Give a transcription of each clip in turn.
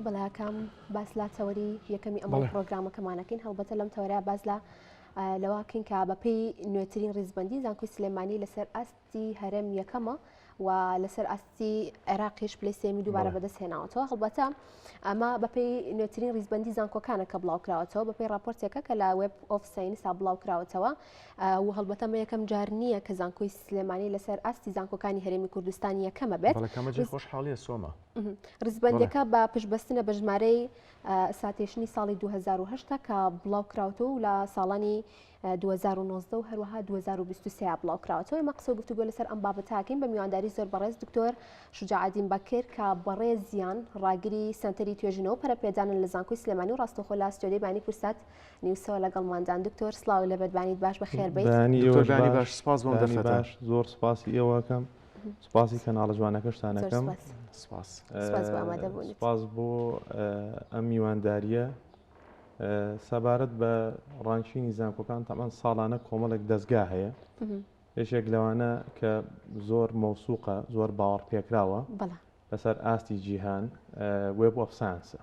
بەڵێ باس لە تەوەری یەکەمی ئەمڕۆ پرۆگرامەکەمانەکەین هەڵبەتە لەم تەوەرە باس لە لەواکەین کە بەپێی نوێترین ڕیزبندی زانکۆی سلێمانی لەسەر ئاستی هەرێم یەکەمە و لەسەر ئاستی عێراقیش پلەی سێمی دووبارە بەدەست هێناوەتەوە هەڵبەتە ئەمە بەپێی نوێترین ڕیزبندی زانکۆکانە کە بڵاوکراوەتەوە بەپێی راپۆرتێکە کە لە Web of Science ا بڵاوکراوەتەوە و هەڵبەتە مە یەکەم جار نییە کە زانکۆی سلێمانی لەسەر ئاستی زانکۆکانی هەرێمی کوردستان یەکەمە بێت خۆشحاڵیە سۆما ڕیزبندەکە بە پشتبەستنە بە ژمارەی citation ی ساڵی 2010 کە بڵاوکراوەتەوە و لە ساڵانی 2019 و هەروەها 2023 بڵاوکراوەتەوە. ئێمە قسە و گفتوگۆ لەسەر ئەم بابەتە ئەکەین بە میوانداری زۆر بەڕێز دکتۆر شوجاعەدین بەکر کە بەڕێزیان ڕاگری سەنتەری توێژینەوە و پەرەپێدانن لە زانکۆی سلێمانی و ڕاستەوخۆ لە ستۆدیۆی بانی کوردسات نیوسەوە لەگەڵماندان. دکتۆر سڵاو لێبێت بانیت باش بەخێر بیت. بەیانی دکتۆر ئێوەش بەیانی باش باش سپاس بۆ ئەم بەیانی دەرفەتە. باش زۆر سپاسی ئێوە ئەکەم سپاسی کەناڵە جوانەکەشتان زۆر ئەکەم سپاس. سپاس. سپاس بۆ ئامادەبوونت. سپاس بۆ ئەم میواندارییە. سەبارەت بە ranking ی زانکۆکان تەبعەن ساڵانە کۆمەڵێک دەزگا هەیە یەکێک لەوانە کە زۆر مەوسوقە زۆر باوەڕ پێکراوە لەسەر ئاستی جیهان Web of Science ە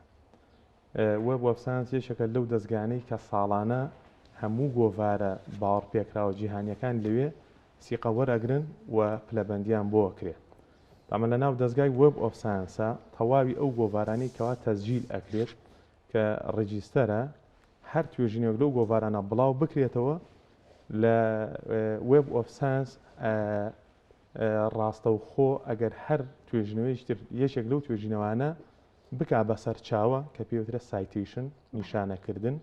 Web of Science یەکێکە لەو دەزگانەی کە ساڵانە هەموو گۆڤارە باوەڕ پێکراوە جیهانیەکان لەوێ سیقە وەرئەگرن و پلەبەندیان بۆ ئەکرێ تەبعەن لە ناو دەزگای Web of Science ە تەواوی ئەو گۆڤارانەی کەوا تەسجیل ئەکرێت کە register ە هەر توێژینەوەک لەو گۆڤارانە بڵاو بکرێتەوە لە Web of Science ڕاستەوخۆ ئەگەر هەر توێژینەوەیەکی تر یەکێک لەو توێژینەوانە بکا بە سەرچاوە کە پێوترە citation نیشانەکردن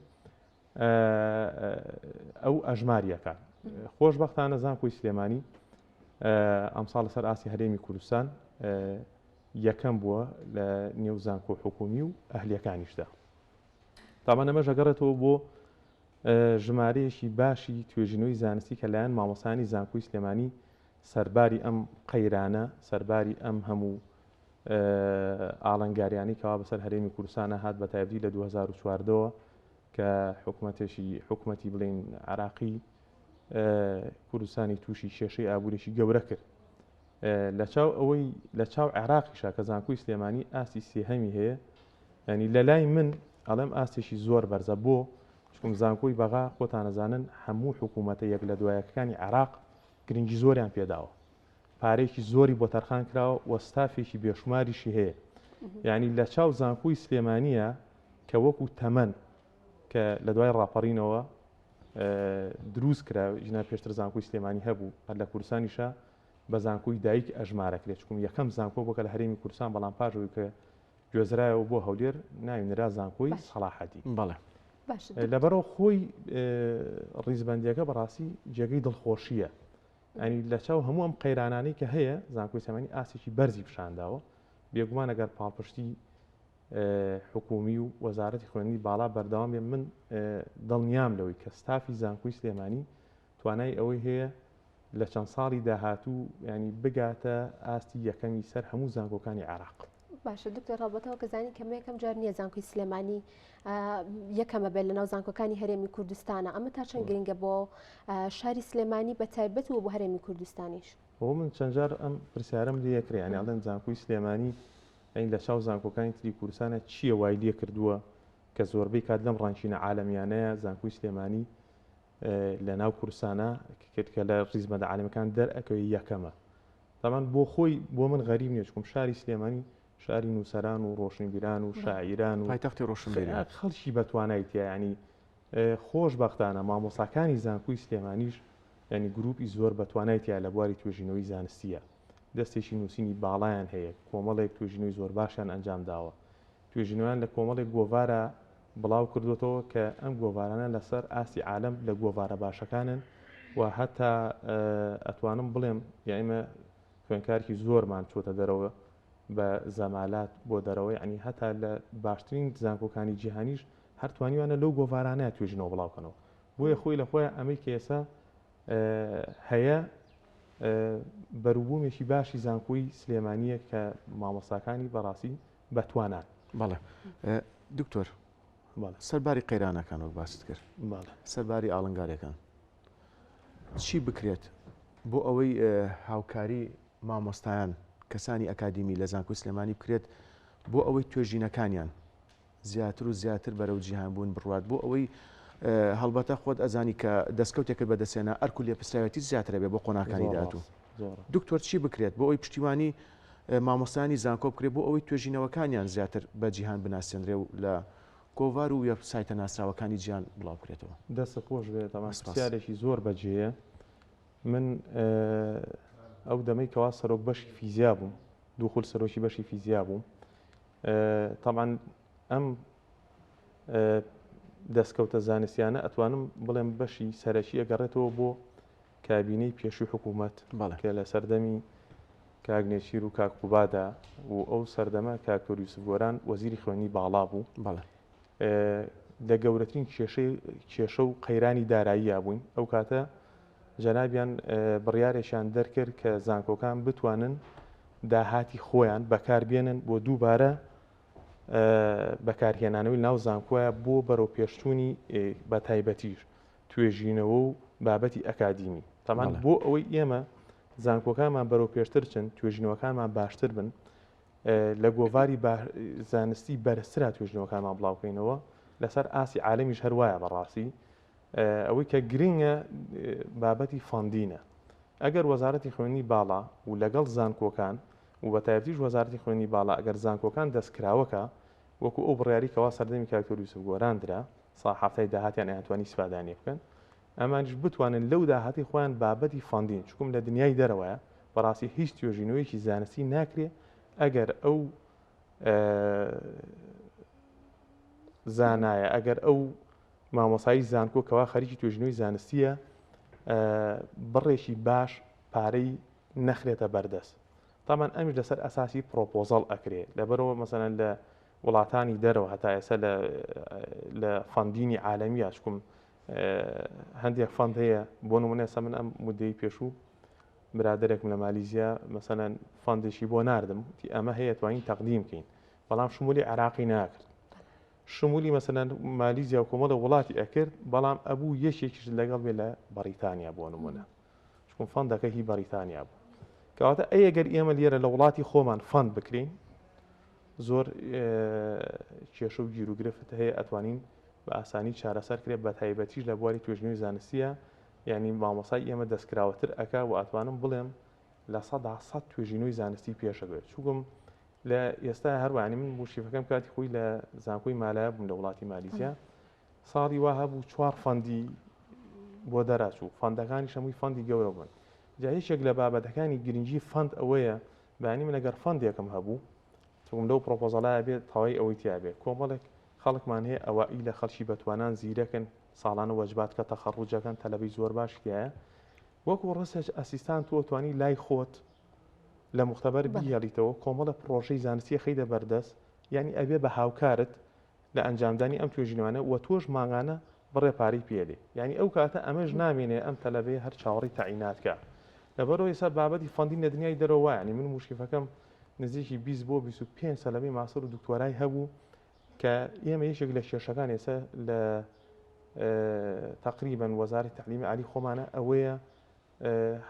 ئەو ئەژماریەکە خۆشببختانە زانکۆی سلێمانی ئەمساڵ لەسەر ئاستی هەرێمی کوردستان یەکەم بووە لە نێو زانکۆ حکومی و ئەهلیەکانیشدا. تابان ئەمەش ئەگەڕێتەوە بۆ ژمارەیەکی باشی توێژینەوەی زانستی کە لایەن مامۆستایانی زانکۆی سلێمانی سەرباری ئەم قەیرانە، سەرباری ئەم هەموو ئاڵنگاریانەی کەوا بەسەر هەرێمی کوردستانە هات بە تایبەتی لە 2014ەوە کە حکومەتێکی حکومەتی بڵین عراقی کوردستانی تووشی کێشەی ئابووریی گەورە کرد. لە چاو ئەوەی لە چاو عێراقیشا کە زانکۆی سلێمانی ئاستی سێهەمی هەیە ینی لە لای من ئەڵێم ئاستێکی زۆر بەرزە بۆ چکم زانکۆی بەغا خۆتانەزانن هەموو حکوومەتە یەک لە دوایەکەکانی عێراق گرنگی زۆریان پێداوە پارێکی زۆری بۆ تەرخان کراوە و ستافێکی بێشماریشی هەیە یعنی لە چاو زانکۆی سلێمانیە کە وەکو تەمەن کە لە دوای ڕاپەڕینەوە دروست کرا ژنا پێشتر زانکۆی سلێمانی هەبوو هەر لە کوردستانیشە بە زانکۆی دایک ئەژمارەکرێت چکم یەکەم زانکۆ بۆ کە لە هەرێمی کوردستان بەڵام پاش ئەوەی کە گوێزرایەوە بۆ هەولێر ناوی نرا زانکۆی سەڵاحەدین بەڵێ لەبەرەوە خۆی ڕیزبندیەکە بەڕاستی جێگەی دڵخۆشیە ئەنی لە چاو هەموو ئەم قەیرانانەی کە هەیە زانکۆی سلێمانی ئاستێکی بەرزی پیشانداوە بێگومان ئەگەر پاڵپشتی حکومی و وەزارەتی خوێندنی باڵا بەردەوام بێ من دڵنیام لەوەی کە ستافی زانکۆی سلێمانی توانای ئەوەی هەیە لە چەند ساڵی داهاتوو ینی بگاتە ئاستی یەکەمی سەر هەموو زانکۆکانی عێراق. باشە دکتۆر هەڵبەتەوە کە زانی کەمە یەکەم جار نییە زانکۆی سلێمانی یەکەمە بێت لەناو زانکۆکانی هەرێمی کوردستانە ئەمە تا چەند گرنگە بۆ شاری سلێمانی بە تایبەت و بۆ هەرێمی کوردستانیش؟ بۆ من چەند جار ئەم پرسیارم لێ کرێ یانی ئەڵێن زانکۆی سلێمانی یانی لە چاو زانکۆکانی تری کوردستانە چییە وای لێ کردووە کە زۆربەی کات لەم ranking ە عالەمیانەیە زانکۆی سلێمانی لە ناو کوردستانە کرد کە لە ڕیزبەندە عالەمەکان دەرئەکەوێ یەکەمە تامان بۆ خۆی بۆ من غەریب نییە چکم شاری سلێمانی شاری نووسەران و ڕۆشنبیران و شاعیران و پایتەختی ڕۆشنبیران خەڵکی بەتوانای تیا ینی خۆشبەختانە مامۆساکانی زانکۆی سلێمانیش ینی گروپی زۆر بەتوانای تیا لە بواری توێژینەوەی زانستیە دەستێکی نووسینی باڵایان هەیە کۆمەڵێک توێژینەوەی زۆر باشیان ئەنجام داوە توێژینەوەیان لە کۆمەڵێک گۆڤارا بڵاو کردووەتەوە کە ئەم گۆڤارانە لەسەر ئاستی عالەم لە گۆڤارە باشەکانن و هەتا ئەتوانم بڵێم یا ئێمە خوێنکارێکی زۆرمان چۆتە دەرەوە بە زەمالات بۆ دەرەوە یعنی هەتا لە باشترین زانکۆکانی جیهانیش هەر توانیوانە لەو گۆڤارانە توێژینەوە بڵاوکەنەوە بۆیە خۆی لە خۆیان ئەمەی کە ئێستا هەیە بەروبوومێکی باشی زانکۆی سلێمانییە کە مامۆستاکانی بەڕاستی بەتوانان. بەڵێ دکتۆر سەرباری قەیرانەکان وەک باست کرد سەرباری ئاڵنگاریەکان چی بکرێت بۆ ئەوەی هاوکاری مامۆستایان کەسانی ئەکادیمی لە زانکۆی سلێمانی بکرێت بۆ ئەوەی توێژینەکانیان. زیاتر و زیاتر بەرەو جیهان بوون بڕوات بۆ ئەوەی هەڵبەتە خۆت ئەزانی کە دەستکەوتێکت بەدەستهێنا ئەرک و لێپرسراوێتی زیاترە بێ بۆ قۆناغەکانی داهاتوو. دکتۆر چی بکرێت بۆ ئەوەی پشتیوانی مامۆستایانی زانکۆ بکرێت بۆ ئەوەی توێژینەوەکانیان زیاتر بە جیهان بناسێنرێ و لە گۆڤار و وێب سایتە ناسراوەکانی جیهان بڵاو بکرێتەوە؟ دەستت خۆش بێت تەبعەن پرسیارێکی زۆر بەجێیە من ئەو دەمەی کەوا سەرۆک بەشی فیزیا بووم دوو خول سەرۆکی بەشی فیزیا بووم تەبعەن ئەم دەستکەوتە زانستیانە ئەتوانم بڵێم بەشی سەرەکی ئەگەڕێتەوە بۆ کابینەی پێشووی حکوومەت کە لە سەردەمی کاک نێچیر و کاک قوبادا و ئەو سەردەمە کاک دکتۆر یوسف گۆران وەزیری خوێندنی باڵا بوو لە گەورەترین کێشەی کێشە و قەیرانی داراییە بووین ئەو کاتە جەنابیان بڕیارێکیان دەرکرد کە زانکۆکان بتوانن داهاتی خۆیان بەکاربێنن بۆ دووبارە بەکارهێنانەوەی ناو زانکۆیە بۆ بەرەو پێشچوونی بە تایبەتیش توێژینەوە و بابەتی ئەکادیمی تامان بۆ ئەوەی ئێمە زانکۆکانمان بەرەو پێشتر چن توێژینەوەکانمان باشتر بن لە گۆڤاری زانستی بەرزترا توێژینەوەکانمان بڵاوکەینەوە لەسەر ئاستی عالەمیش هەروایە بەڕاستی ئەوەی کە گرنگە بابەتی funding ە ئەگەر وەزارەتی خوێندنی باڵا و لەگەڵ زانکۆکان و بە تایبەتیش وەزارەتی خوێندنی باڵا ئەگەر زانکۆکان دەستکراوەکە وەکو ئەو بڕیاری کەوا سەردەمی کاک دکتۆر یوسف گۆران درا سا حەفتای داهاتیان ئەیانتوانی ئیسفادەیان لێ بکەن ئەمانیش بتوانن لەو داهاتی خۆیان بابەتی funding چکم لە دنیای دەرەوەیە بەڕاستی هیچ توێژینەوەیەکی زانستی ناکرێ ئەگەر ئەو زانایە ئەگەر ئەو مامۆسایی زانکۆ کەوا خەریکی توێژینەوەی زانستیە بڕێکی باش پارەی نەخرێتە بەردەست تامان ئەمیش لەسەر ئەساسی پرۆپۆزەڵ ئەکرێ لەبەرەوە مەسەلەن لە وڵاتانی دەرەوە هەتا ئێستا لە لە funding ی عالەمیە چکم هەندێک fund هەیە بۆ نمونە ئێستا من ئەم مدەی پێشوو برادێکم لە مالیزیا مەسەلەن fund ێکی بۆ ناردم وتی ئەمە هەیە توانین تەقدیم کەین بەڵام شمولی عراقی ناکرد شمولی مەسەلەن مالیزیا و کۆمەڵە وڵاتی ئەکرد بەڵام ئەبوو یەکێکیش لەگەڵ بێ لە بەریتانیا بۆ نمونە چکم fund ەکە هی بەریتانیا بوو کەواتە ئەگەر ئێمە لێرە لە وڵاتی خۆمان fund بکرین زۆر کێشە و گیروگرفت هەیە ئەتوانین بە ئاسانی چارەسەر کرێت بە تایبەتیش لە بواری توێژینەوەی زانستیە یعنی مامۆسای ئێمە دەستکراوەتر ئەکا و ئەتوانم بڵێم 100% توێژینەوەی زانستی پێشەکەوێت چووکم لە ئێستا هەروانی من موشریفەکەم کاتی خۆی لە زانکۆی مالایە بووم لە وڵاتی مالیزیا ساڵی وا هەبوو چوار fund ی بۆ دەراچوو fund ەکانی هەمووی fund ی گەورە بوون جا یەکێک لە بابەتەکانی گرنگی fund ئەوەیە بەیانی من ئەگەر fund ێکم هەبوو چونکم لەو پرۆپۆزەڵایە بێت تەواوی ئەوەی تیا بێ کۆمەڵێک خەڵکمان هەیە ئەوائیلە خەڵکی بەتوانان زیرەکن ساڵانە وەجبات کە تەخەڕوجەکەن تەلەبەی زۆر باشی تایە وەکو research assistant تۆ توانی لای خۆت لە مختبەر بیهێڵیتەوە کۆمەڵە پرۆژەی زانستی خەیدە بەردەست یعنی ئەبێ بە هاوکارت لە ئەنجامدانی ئەم توێژینەوانە و تۆش مانگانە بڕێ پارەی پێ دێ یانی ئەو کاتە ئەمەش نامێنێ ئەم تەلەبەیە هەر چاوەڕێی تەعینات کا لەبەرئەوە ئێستا بابەتی funding لە دنیای دەرەوە وایە یانی من موشریفەکەم نزیکی 20 بۆ 25 تەلەبەی ماستەر و دکتۆرای هەبوو کە ئێمە یەکێک لە کێشەکان ئێستا لە تقریبا وەزارەتی تەعلیمی عالی خۆمانە ئەوەیە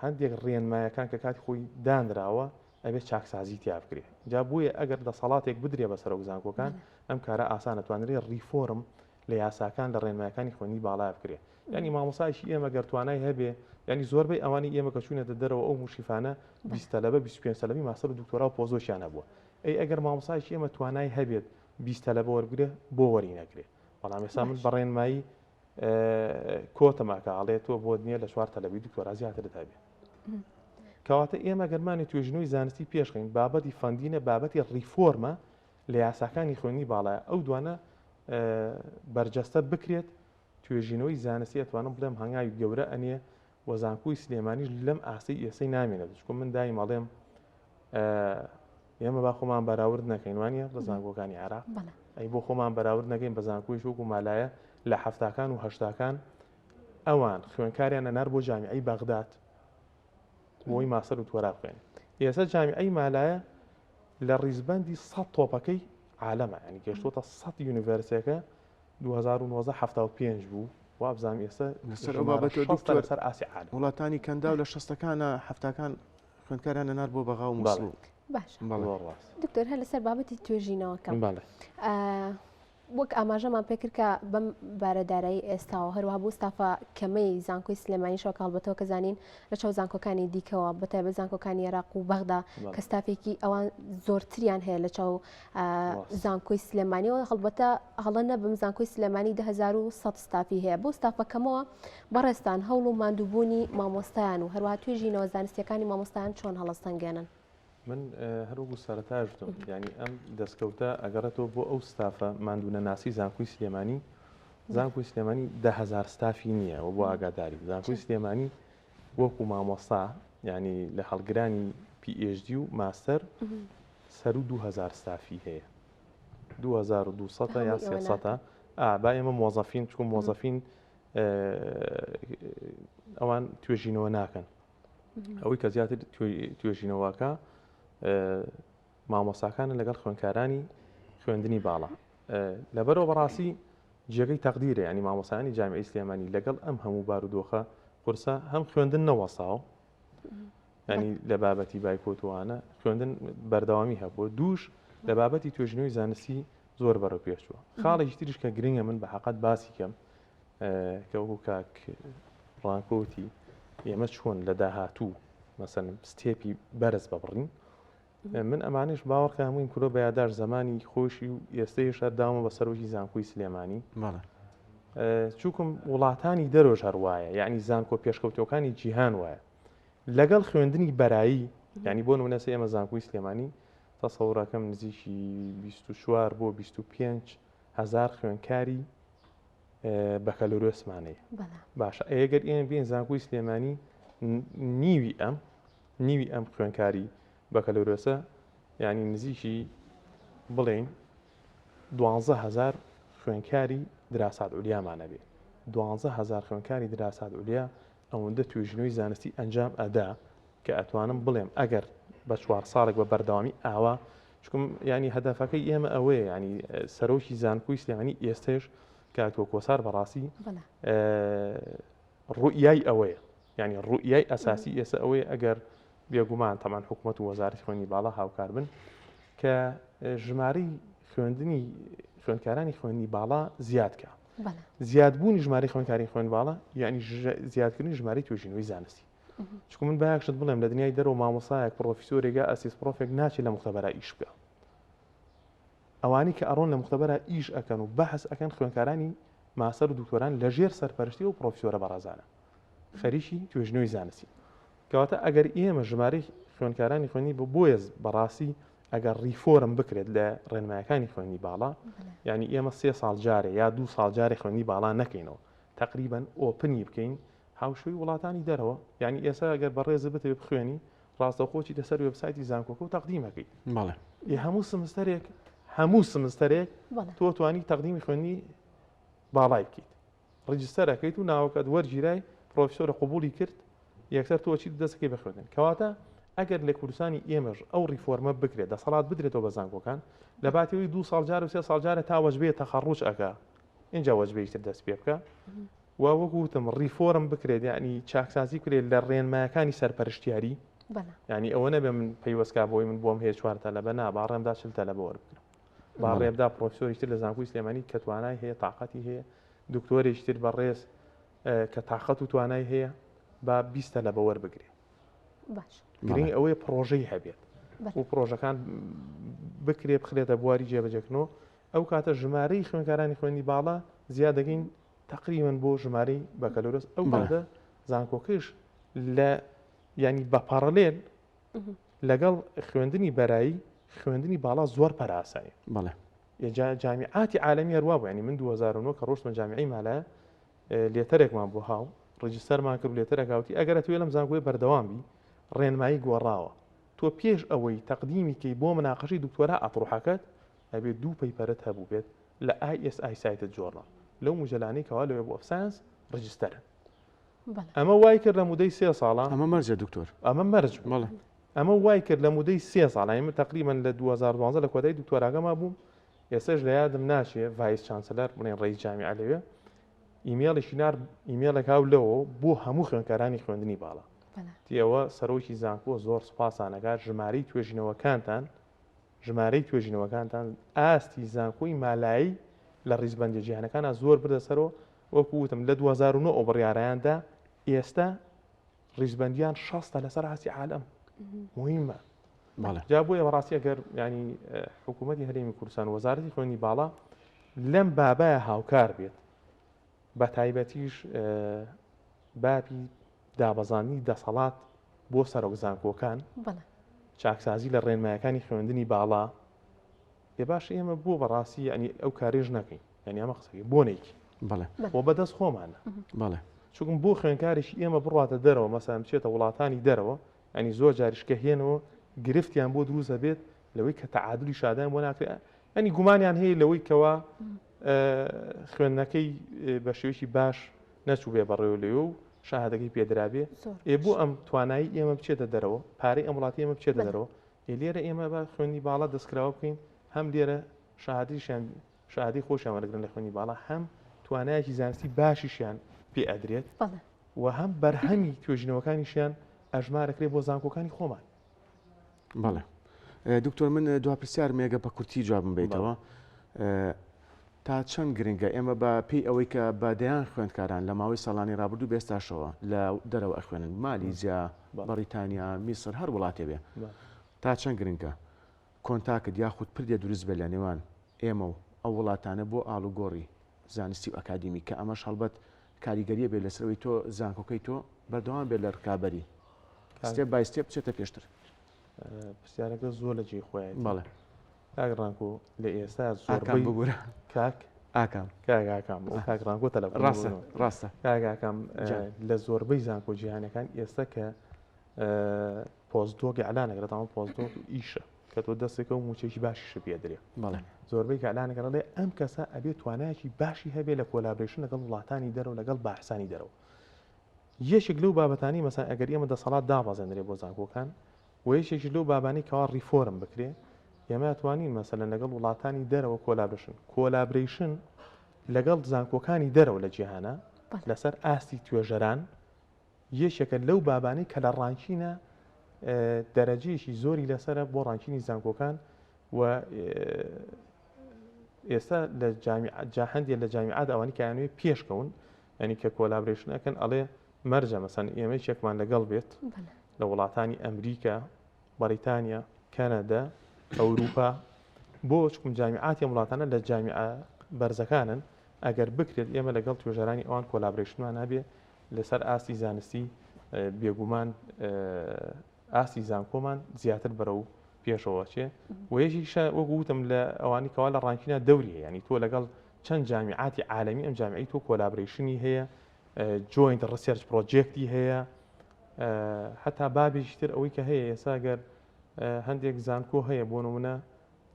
هەندێک ڕێنمایەکان کە کاتی خۆی دانراوە ئەبێت چاکسازی تیا بکرێ جا بۆیە ئەگەر دەسەڵاتێک بدرێ بە سەرۆک زانکۆکان ئەم کارە ئاسانە توانرێ ڕیفۆرم لە یاساکان لە ڕێنمایەکانی خوێندنی باڵا بکرێ یعنی مامۆسایکی ئێمە گەر توانای هەبێ یعنی زۆربەی ئەوانی ئێمە کە چوونەتە دەرەوە ئەو موشریفانە 20 تەلەبە 25 تەلەبی ماستەر و دکتۆرا و postdoc یان هەبووە ئەی ئەگەر مامۆسایکی ئێمە توانای هەبێت 20 تەلەبە وەربگرێ بۆ وەری نەگرێ بەڵام ئێستا من بە ڕێنمایی کۆتم ئەکا ئەڵێ تۆ بۆت نییە لە چوار تەلەبی دکتۆرا زیاترت هەبێ کەواتە ئێمە گەرمانی توێژینەوەی زانستی پێشخین بابەتی funding ە بابەتی ڕیفۆرمە لە یاساکانی خوێندنی باڵایە ئەو دوانە بەرجەستە بکرێت توێژینەوەی زانستی ئەتوانم بڵێم هەنگاوی گەورە ئەنێ و زانکۆی سلێمانیش لەم ئاستەی ئێسەی نامێنێت چونکە من دایم ئەڵێم ئێمە با خۆمان بەراورد نەکەین وانە بە زانکۆکانی عێراق ئەی بۆ خۆمان بەراورد نەکەین بە زانکۆی وەکو مالایە لە حەفتاکان و هەشتاکان ئەوان خوێنکاریان ئەنار بۆ جامیعی بەغداد بۆی ماسەر و تۆرا بخوێن ئێستا جامیعی مالایە لە ڕیزبندی سە تۆپەکەی عالەمە ینی گەشتوتە سە یونیڤەرسێکە 2019 75 بوو وابزانام ئێستا لەسەر ئەو بابەتە دکتۆر لەسەر ئاسی عالەم وڵاتانی کەنداو لە شەستەکانە حەفتاکان خوێندکاریان ئەنارد بۆ بەغا و موسڵ. باشە دکتۆر هەر لەسەر بابەتی توێژینەوەکە. وەک ئاماژەمان پێکرد کە بەم بارە دارایی ئێستاوە هەروەها بۆ ستافە کەمەی زانکۆی سلێمانیشەوە کە هەڵبەتەوە کە زانین لە چاو زانکۆکانی دیکەوە بە تایبەت زانکۆکانی عێراق و بەغدا کە ستافێکی ئەوان زۆرتریان هەیە لە چاو زانکۆی سلێمانیەوە هەڵبەتە هەڵە نەبم زانکۆی سلێمانی 2100 ستافی هەیە بۆ ستافەکەمەوە بەڕێزتان هەوڵ و ماندووبوونی مامۆستایان و هەروەها توێژینەوە زانستیەکانی مامۆستایان چۆن هەڵەسەنگێنن؟ من هەر وەکو سەرەتاش وتم یانی ئەم دەستکەوتە ئەگەڕێتەوە بۆ ئەو ستافە ماندوونەناسی زانکۆی سلێمانی زانکۆی سلێمانی 10هزار ستافی نییە و بۆ ئاگاداری زانکۆی سلێمانی وەکو مامۆستا ینی لە هەڵگرانی PhD و ماستەر سەر و 2000 ستافی هەیە 2200 یا 300 با ئێمە مۆزەفین چکو مۆزەفین ئەوان توێژینەوە ناکەن ئەوەی کە زیاتر توێژینەوەکە مامۆساکانە لەگەڵ خوێنکارانی خوێندنی باڵا لەبەرەوە بەڕاستی جێگەی تەقدیرە ینی مامۆسانی جامیعی سلێمانی لەگەڵ ئەم هەموو بارودۆخە قورسە هەم خوێندن نەوەساوە ینی لە بابەتی بایکۆتوانە خوێندن بەردەوامی هەبووە دووش لە بابەتی توێژینەوەی زانستی زۆر بەرەو پێشوە خاڵێکی تریش کە گرنگە من بە حقت باسی کەم کە وەکو کاک ڕانکۆ وتی ئێمە چۆن لە داهاتوو مەسەن step ی بەرز ببڕین من ئەمانش باوەڕکە هەمووین کورۆ بە یاداش زمانی خۆشی و ئێستەیش هەر داومە بە سەرۆکی زانکۆی سلێمانی چووکم وڵاتانی دەرۆژ هەر وایە یعنی زانکۆ پێشکەوتەکانی جیهان وایە لەگەڵ خوێندنی بەرایی ینی بۆ نمونەسە ئێمە زانکۆی سلێمانی تەسەورەکەم نزیکی 24 بۆ 25 هزار خوێنکاری بەکەلۆریۆسمان هەیە باشە ئەگەر ئێمە بین زانکۆی سلێمانی نیوی ئەم نیوی ئەم خوێنکاری بەکەلۆریۆسە ینی نزیکی بڵین دوهزار خوێنکاری دراسات عولیامانە بێ دوهزار خوێنکاری دراسات عولیا ئەوەندە توێژینەوەی زانستی ئەنجام ئەدا کە ئەتوانم بڵێم ئەگەر بە چوار ساڵێک بە بەردەوامی ئاوا چکم ینی هەدەفەکەی ئێمە ئەوەیە ینی سەرۆکی زانکۆی سلێمانی ئێستێش کاک کۆسار بەڕاستی ڕوئیای ئەوەیە ینی ڕوئیای ئەساسی ئێستا ئەوەیە ئەگەر بێگومان تەمان حکوومەت و وەزارەتی خوێندنی باڵا هاوکار بن کە ژمارەی خوێندنی خوێندکارانی خوێندنی باڵا زیاد کە زیادبوونی ژمارەی خوێندکاری خوێند باڵا یعنی زیادکردنی ژمارەی توێژینەوەی زانستی چونکە من با یەک شت بڵێم لە دنیای دەرەوە مامۆسایەک پرۆفیسۆرێک یا assist prof ێک ناچێت لە مختبەرا ئیش بکە ئەوانی کە ئەڕۆن لە مختبەرا ئیش ئەکەن و بەحس ئەکەن خوێندکارانی ماستەر و دکتۆران لە ژێر سەرپەرشتی و پرۆفیسۆرە بەڕێزانە خەریکی توێژینەوەی زانستی کەواتە ئەگەر ئێمە ژمارەی خوێندکارانی خوێنی بۆ بۆیە بەڕاستی ئەگەر ڕیفۆرم بکرێت لە ڕێنمایەکانی خوێندنی باڵا یعنی ئێمە سێ ساڵ جارێ یا دوو ساڵ جارێ خوێندنی باڵا نەکەینەوە تقریبا open ی بکەین هاوشێوەی وڵاتانی دەرەوە یعنی ئێستا ئەگەر بەڕێزت بتەوێت بخوێنی ڕاستەوخۆ چیتە سەر وێبسایتی زانکۆکە و تەقدیمەکەی بەڵێ ئی هەموو سمستەرێک هەموو سمستەرێک تۆ توانی تەقدیمی خوێندنی باڵای بکەیت register ئەکەیت و ناوەکەت وەرگیرای پرۆفیسۆرە قبولی کرد یەکسەر تۆ چیت دەستەکەی بە خوێندن کەواتە ئەگەر لە کوردستانی ئێمەش ئەو ڕیفۆرمە بکرێت دەسەڵات بدرێتەوە بە زانکۆکان لە باتەوەی دو ساڵ جار و سێ ساڵ جارە تا وەجبەیە تەخەڕوج ئەکا اینجا وەجبەی تر دەست پێ بکە و وەکو وتم ڕیفۆرم بکرێت یعنی چاکسازی بکرێت لە ڕێنمایەکانی سەرپەرشتیاری یعنی ئەوە نەبێ من پەیوەستکا بۆی من بۆم هەیە چوار تەلەبە نا با ڕێمدا چل تەلەبە وەربگرم با ڕێبدا پرۆفیسۆری تر لە زانکۆی سلێمانی کە توانای هەیە تاقەتی هەیە دکتۆرێکی تر بەڕێز کە تاقەت و توانای هەیە با 20 تەلەبە وەربگرێ باش گرنگ ئەوەیە پرۆژەی هەبێت و پرۆژەکان بکرێ بخرێتە بواری جێبەجێکردنەوە ئەو کاتە ژمارەی خوێندکارانی خوێندنی باڵا زیاد دەکەین تقریبا بۆ ژمارەی بەکەلۆرس ئەو کاتە زانکۆکەش لە ینی بە parallel لەگەڵ خوێندنی بەرایی خوێندنی باڵا زۆر پەراسایە بەڵێ جامیعاتی عالمی هەروە بوو ینی من 2009 کە ڕۆشتمە جامیعی مالایە letter ێکمان بۆ هاو register مان کرد letter ەکە وتی ئەگەر ئەتوێ لەم زانکۆی بەردەوام بی ڕێنمایی گۆڕاوە تۆ پێش ئەوەی تەقدیمی کەی بۆ مناقەشەی دکتۆرا ئەتڕوحەکەت ئەبێ دوو paper ت هەبوو بێت لە ISI cited journal لەو مجەلانەی کەوا لە Web of Science register ن ئەمە وای کرد لە مودەی سێ ساڵە ئەمە مەرجە دکتۆر ئەمە مەرج بەڵێ ئەمە وای کرد لە مودەی سێ ساڵ ئەمە تقریبا لە 2012 لە کۆتایی دکتۆراکەما بووم ئێستاش لە یادم ناچێ vice chancellor بڵێن ڕئیس جامیعە لەوێ ئیمێڵێکی نار ئیمێڵێک هاو لەوە بۆ هەموو خوێندکارانی خوێندنی باڵا تیەوە سەرۆکی زانکۆ زۆر سوپاسانەکات ژمارەی توێژینەوەکانتان ژمارەی توێژینەوەکانتان ئاستی زانکۆی مالایی لە ڕیزبەندیە جیهانەکانا زۆر بردە سەرەوە وەکو وتم لە 2009 ئەو بڕیارەیان دا ئێستا ڕیزبەندیان شەستە لەسەر ئاستی عالەم مهمە جا بۆیە بەڕاستی ئەگەر ینی حکوومەتی هەرێمی کوردستان وەزارەتی خوێنی باڵا لەم بابایە هاوکار بێت بە تایبەتیش بابی دابەزاندنی دەسەڵات بۆ سەرۆک زانکۆکان چاکسازی لە ڕێنمایەکانی خوێندنی باڵا ئێ باشە ئێمە بۆ بەڕاستی یعنی ئەو کارێش نەکەین یعنی ئەمە قسەکەی بۆ نەیکی بەڵێ بۆ بەدەست خۆمانە بەڵێ چونکم بۆ خوێنکارێکی ئێمە بڕاتە دەرەوە مەسەلەن بچێتە وڵاتانی دەرەوە ینی زۆر جاریش کە هێنەوە گرفتیان بۆ دروست دەبێت لەوەی کە تەعادلی شادیان بۆ ناکرێت ینی گومانیان هەیە لەوەی کەوا خوێندنەکەی بە شێوەیەکی باش نەچوو بێ بەڕێوە لێ و شەهادەکەی پێدرابێ ئێ بۆ ئەم توانایی ئێمە بچێتە دەرەوە پارەی ئەم وڵاتی ئێمە بچێتە دەرەوە ئێ لێرە ئێمە بە خوێندنی باڵا دەستکراوە بکەین هەم لێرە شەهادیشیان شەهادەی خۆشیان وەرەگرن لە خوێندنی باڵا هەم توانایەکی زانستی باشیشیان پێ ئەدرێت و هەم بەرهەمی توێژینەوەکانیشیان ئەژمارەکرێ بۆ زانکۆکانی خۆمان. بەڵێ دکتۆر من دوا پرسیارم ئێگە بە کورتی جوابم بیتەوە تا چەند گرنگە ئێمە بە پێی ئەوەی کە بە دەیان خوێندکاران لە ماوەی ساڵانی ڕابردوو بێستاشەوە لە دەرەوە ئەخوێنن مالیزیا بەڕیتانیا میسر هەر وڵاتێ بێ تا چەند گرنگە contact یاخود پردێ دروست بێت لە نێوان ئێمە و ئەو وڵاتانە بۆ ئاڵوگۆڕی زانستی و ئەکادیمی کە ئەمەش هەڵبەت کاریگەریە بێت لەسەرەوەی تۆ زانکۆکەی تۆ بەردەوام بێت لە ڕکابەری step by step بچێتە پێشتر. پرسیارەکە زۆر لە جێی خۆیەتی. بەڵێ. کاک ڕانکۆ لە ئێستا ئاکام زۆربەی ببورە کاک ئاکام کاک ئاکام و کاک ڕانکۆ تەلەفۆن ڕاستە ڕاستە کاک ئاکام جان. لە زۆربەی زانکۆ جیهانەکان ئێستا کە postdoc ئیعلان ئەکرێت تەمام postdoc ئیشە کە تۆ دەستێکە و موچەیەکی باشیشە پێ درێ بەڵێ زۆربەی کە ئیعلان ئەکرێت ئەڵێ ئەم کەسە ئەبێ توانایەکی باشی هەبێ لە collaboration لەگەڵ وڵاتانی دەرەوە لەگەڵ باحسانی دەرەوە یەکێک لەو بابەتانی مەسەن ئەگەر ئێمە دەسەڵات دابەزێنرێ بۆ زانکۆکان و یەکێکیش لەو بابانەی کەوا ڕیفۆرم بکرێ ئێمە ئەتوانین مەسەلەن لەگەڵ وڵاتانی دەرەوە collaboration collaboration لەگەڵ زانکۆکانی دەرەوە لە جیهانە لەسەر ئاستی توێژەران یەکێکە لەو بابانەی کە لە ranking ە دەرەجەیەکی زۆری لەسرە بۆ ranking ی زانکۆکان و ئێستا لە جا هەندێک لە جامیعات ئەوانی کایانوێ پێشکەون ینی کە collaboration ئەکەن ئەڵێ مەرجە مەسەن ئێمە یەکێکمان لەگەڵ بێت لە وڵاتانی ئەمریکا، بەڕیتانیا، کەنەدە، ئەوروپا، بۆ چکم جامیعاتی ئەم وڵاتانە لە جامیعە بەرزەکانن، ئەگەر بکرێت ئێمە لەگەڵ توێژەرانی ئەوان collaboration مان هەبێ لەسەر ئاستی زانستی بێگومان ئاستی زانکۆمان زیاتر بەرەو پێشەوە چێ و یەکێکیشە وەکو وتم لە ئەوانی کەوا لە ranking ا دەوری هەیە ینی تۆ لەگەڵ چەند جامیعاتی عالەمی ئەم جامیعی تۆ collaboration ی هەیە joint research project ی هەیە هەتا بابێکی تر ئەوەی کە هەیە ئێستا گەر هەندێک زانکۆ هەیە بۆ نمونە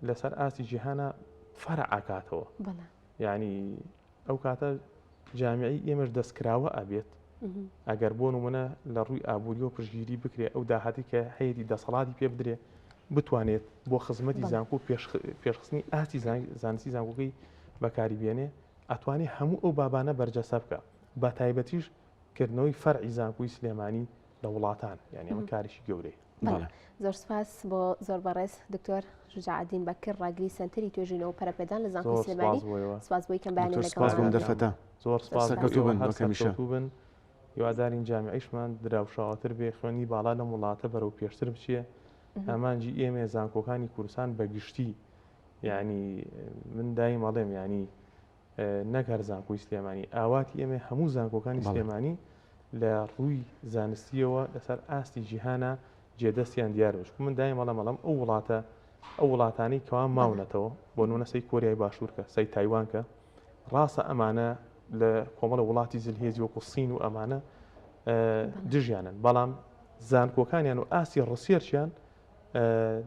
لەسەر ئاستی جیهانە فەرع ئاکاتەوە یعنی ئەو کاتە جامیعی ئێمەش دەستکراوە ئەبێت ئەگەر بۆ نمونە لە ڕووی ئابووری و پشگیری بکرێ ئەو داهاتی کە هەیەی دەسەڵاتی پێ بدرێ بتوانێت بۆ خزمەتی زانکۆ پێشخستنی ئاستی زانستی زانکۆکەی بەکاری بێنێ ئەتوانێ هەموو ئەو بابانە بەرجەستە بکا بە تایبەتیش کردنەوەی فەرعی زانکۆی سلێمانی لە وڵاتان یانی ئەمە کارێکی گەورەیە. بەڵێ زۆر سپاس بۆ زۆر بەڕێز دکتۆر شجاعەدین بەکر ڕاگری سەنتەری توێژینەوە و پەرەپێدان لە زانکۆی سلێمانی سپاس بۆی کەم بەیانی لەگەڵ سپاس بۆم دەرفەتە زۆر سپاس سەرکەوتوو بن وەک هەمیشە بن هیوادارین جامیعیشمان دراوشاوەتر بێ خوێندنی باڵا لەم وڵاتە بەرەو پێشتر بچێ ئامانجی ئێمە زانکۆکانی کوردستان بە گشتی یانی من دایم ئەڵێم یانی نەک هەر زانکۆی سلێمانی ئاواتی ئێمە هەموو زانکۆکانی سلێمانی لە ڕووی زانستیەوە لەسەر ئاستی جیهانە جێدەستیان دیار بش من دایم ئەڵێم ئەڵێم ئەو وڵاتە ئەو وڵاتانی کەوا ماونەتەوە بۆ نمونە سەی کۆریای باشوور کە سەی تایوان کە ڕاستە ئەمانە لە کۆمەڵە وڵاتی زلهێزی وەکو سین و ئەمانە دژیانن بەڵام زانکۆکانیان و ئاستی research یان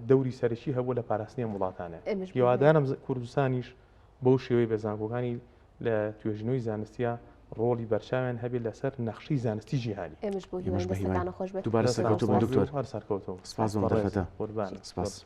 دەوری سەرەکی هەبوو لە پاراستنی ئەم وڵاتانە. هیوادارم کوردستانیش بەو شێوەی بە زانکۆکانی لە توێژینەوەی زانستیە ڕۆڵی بەرچاویان هەبێت لەسەر نەخشەی زانستی جیهانی. ئێمەش بۆ هیواین دەستەکانە خۆش بێت. دووبارە سەرکەوتوو بن دکتۆر. هەر سەرکەوتوو. سپاس بۆ ئەم دەرفەتە. قوربانت. سپاس.